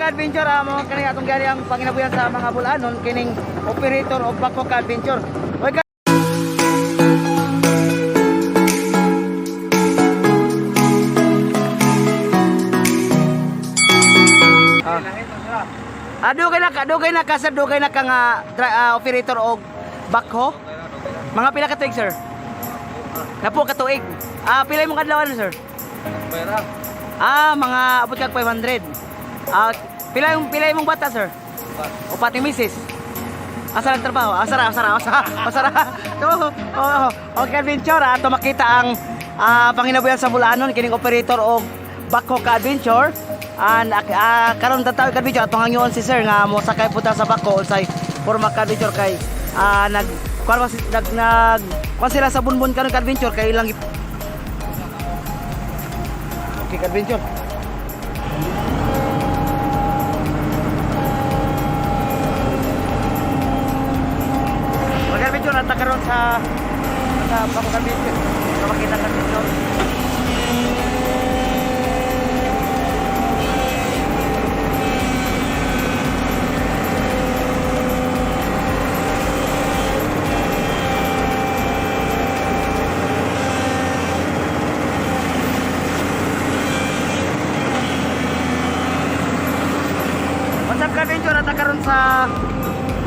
ka-adventure, mo kani atong gari ang panginabuyan sa mga bulanon kining operator og backhoe, ka-adventure. Oy ka. Ah. Ah, dugay na ka, sir, dugay na ka nga operator og backhoe. Mga pila ka tuig, sir? Napo ka tuig. Ah, pila imong kadlawan, sir? Pera. Ah, mga abot kag 500. Ah, pila imong bata, sir? O pati misis? Asa nagtrabaho? Asa ra, asa ra, asa, asa ra. Oh, oh, okay, adventure, ato makita ang panginabuyan sa Bulanon kining operator og backhoe ka, adventure. And karon tataw ka, adventure, atong hangyoon si sir nga mo sakay punta sa backhoe unsay porma ka, adventure, kay nag kuan ba nag nag kuan sila sa bunbun karon ka, adventure, kay ilang. Okay, ka, adventure. Mag-adventure ata karon sa Bako Adventure. Sa makita ka, adventure. What's up, ka-adventure? Ata karon sa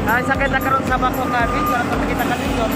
ay, sakit na karon sa Bako ka, adventure. At makita ka, adventure.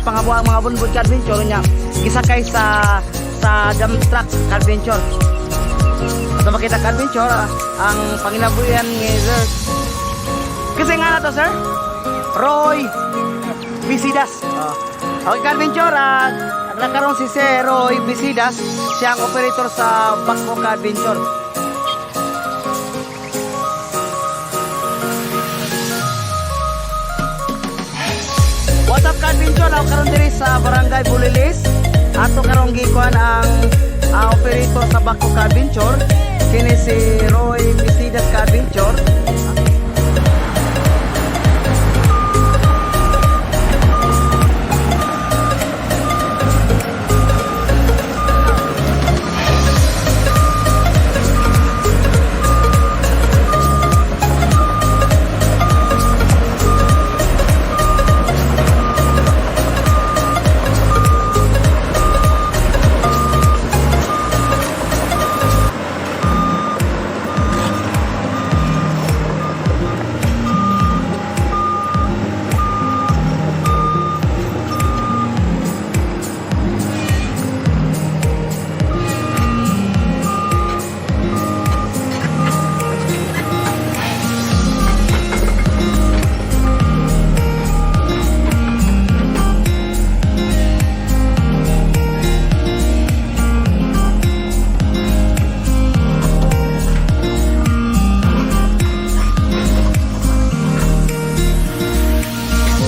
Pangabuang mga bunbun, ka-adventure, nya gisakay sa dump truck, ka-adventure. So makita, ka-adventure, ang panginabuhian ni sir. Kasi nga na to, sir? Roy Bisidas. Oh. Okay, ka-adventure, nagkaroon si Sir Roy Bisidas, siya ang operator sa backhoe, ka-adventure. What's up, ka-adventure? Ako karon diri sa Barangay Bulilis. Ato karong gikuan ang operator sa backhoe, ka-adventure. Kini si Roy Bisidas, ka-adventure.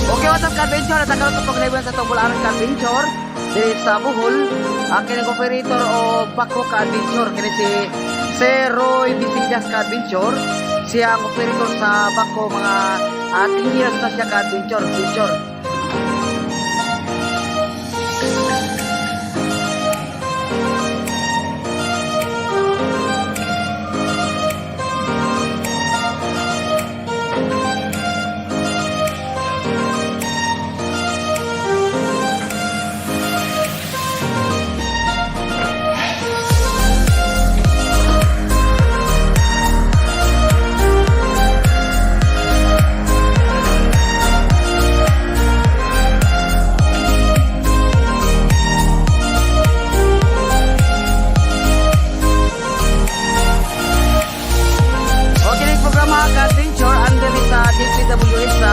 Okay, what's up, ka-adventure? At karon sa paglaban sa itong Bulacan, ka-adventure, diri sa Bohol, kini operator o backhoe, ka-adventure, kini si Sir Roy Bisidas, ka-adventure. Siya ang operator sa backhoe, mga 10 years na siya, ka-adventure. Adventure. Okay, ni programa, ka-adventure, under ni sa DPWH, sa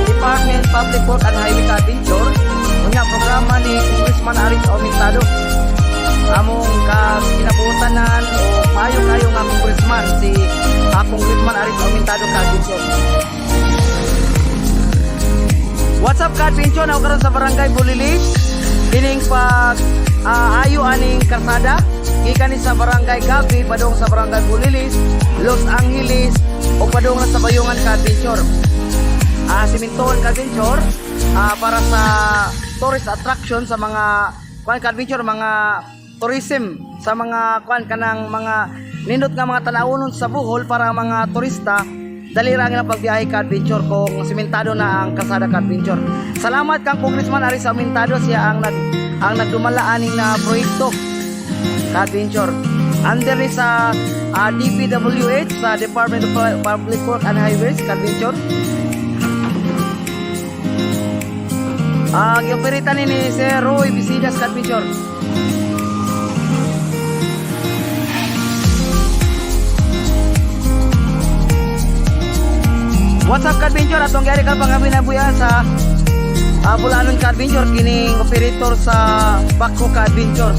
Department Public Work and Highway, ka-adventure. Unya programa ni Congressman Aris Aumentado. Among ka kinabutanan o maayo kayo nga congressman si Congressman Aris Aumentado, ka-adventure. What's up, ka-adventure? Ako karon sa Barangay Bulilis. Kining pag ayo aning karsada gikan ni sa Barangay Gabi padung sa Barangay Bulilis, Los Angeles o padung na sa Bayungan, ka-adventure. Simintohan, ka-adventure, para sa tourist attraction sa mga kuan, ka-adventure, mga tourism sa mga kuan kanang mga nindot nga mga tanawon sa Bohol para mga turista dali ra ang ilang pagbiyahe, ka-adventure, kung simentado na ang kalsada, ka-adventure. Salamat kang Congressman Aris Aumentado, siya ang nagdumala aning na proyekto, ka-adventure. Under ni sa DPWH, sa Department of Public Work and Highways, ka-adventure. Gioperita ni Sir Roy Bisidas, ka-adventure. What's up, ka-adventure? Atong gyari ka pangabinabuyan sa Bulanon, ka-adventure, kining operator sa backhoe, ka-adventure.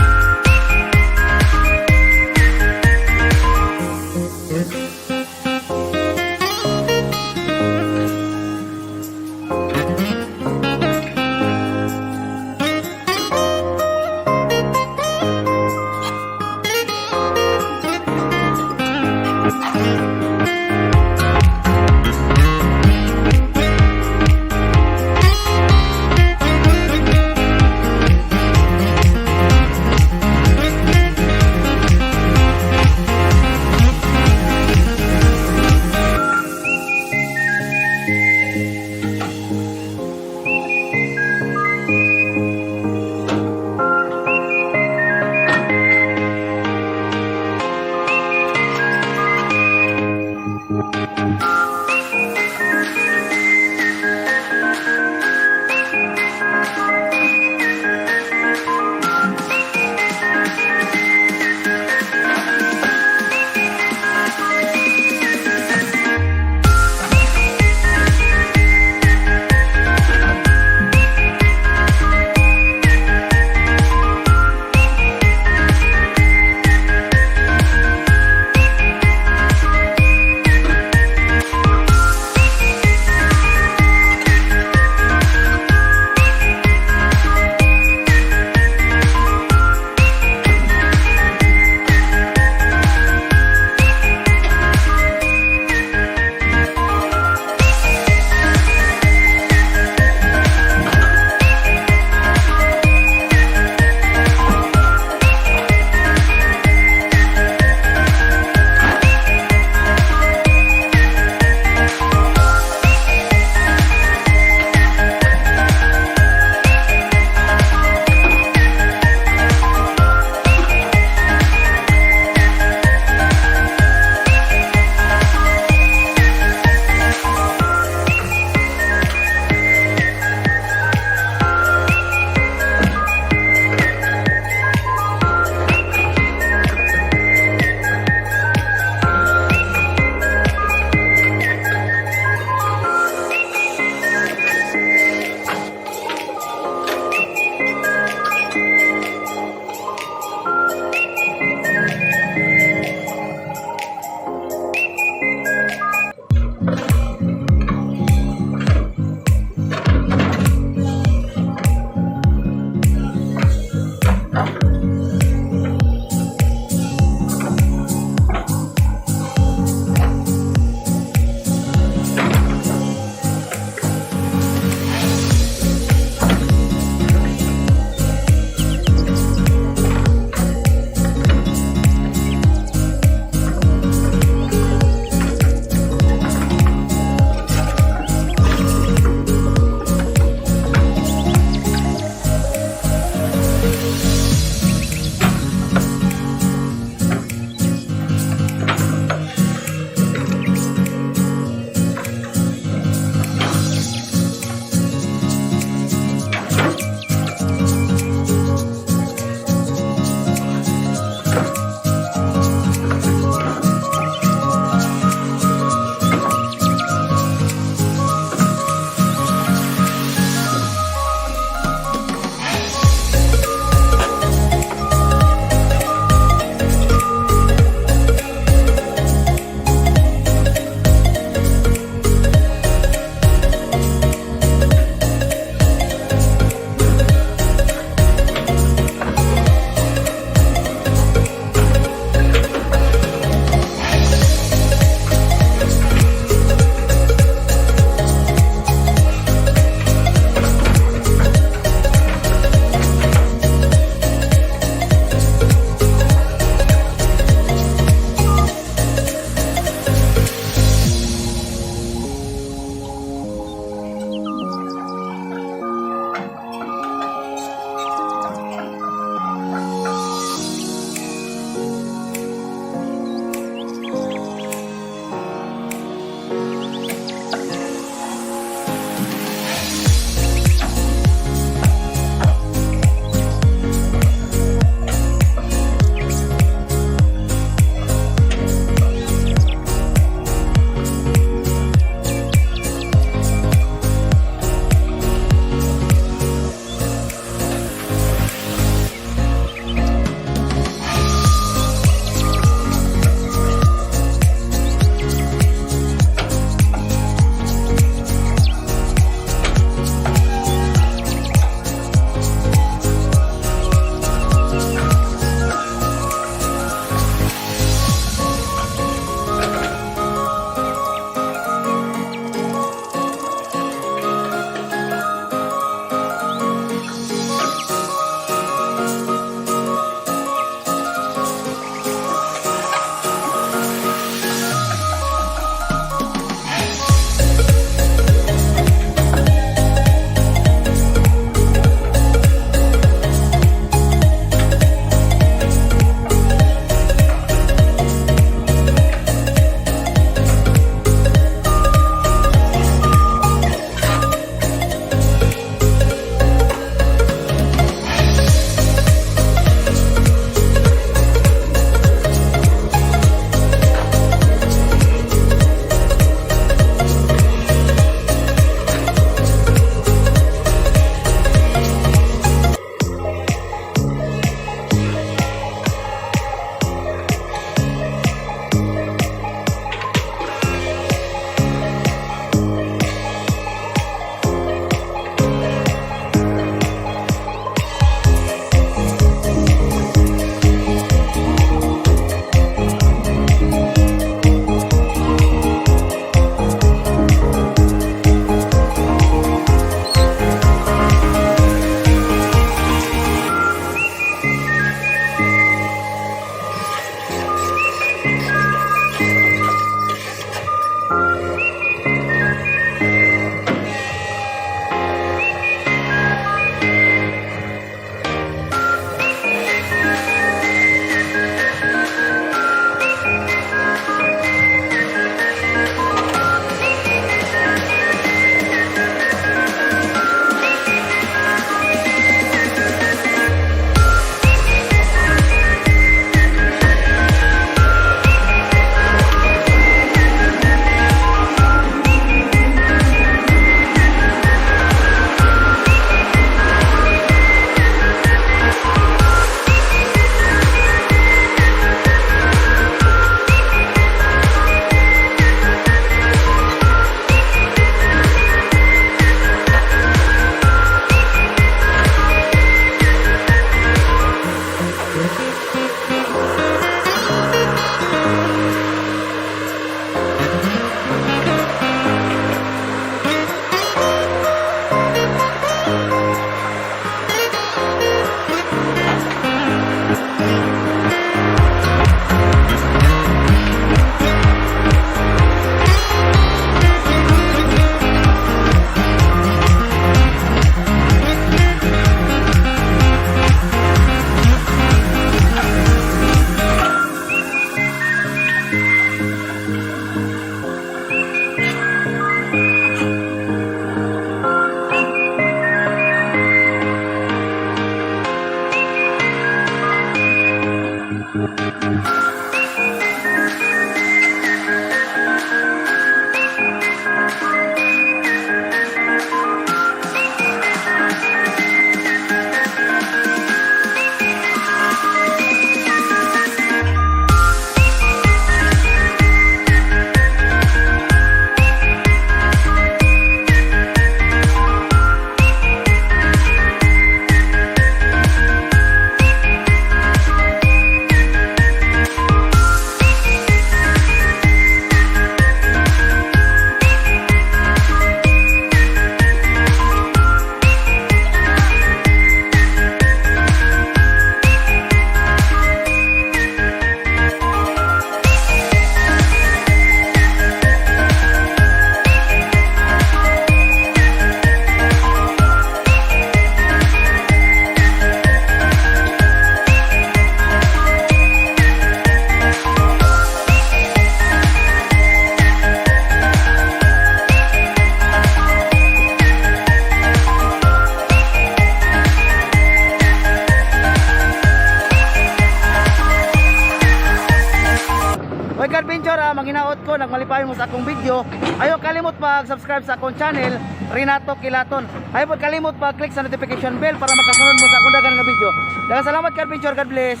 Oy ka-adventure, manginaot ko, nagmalipayon mo sa akong video. Ayaw kalimot pag-subscribe sa akong channel, Renato Kilaton. Ayaw pag kalimot pag-click sa notification bell para makasunod mo sa akong dagan nga video. Daghang salamat, ka-adventure, God bless.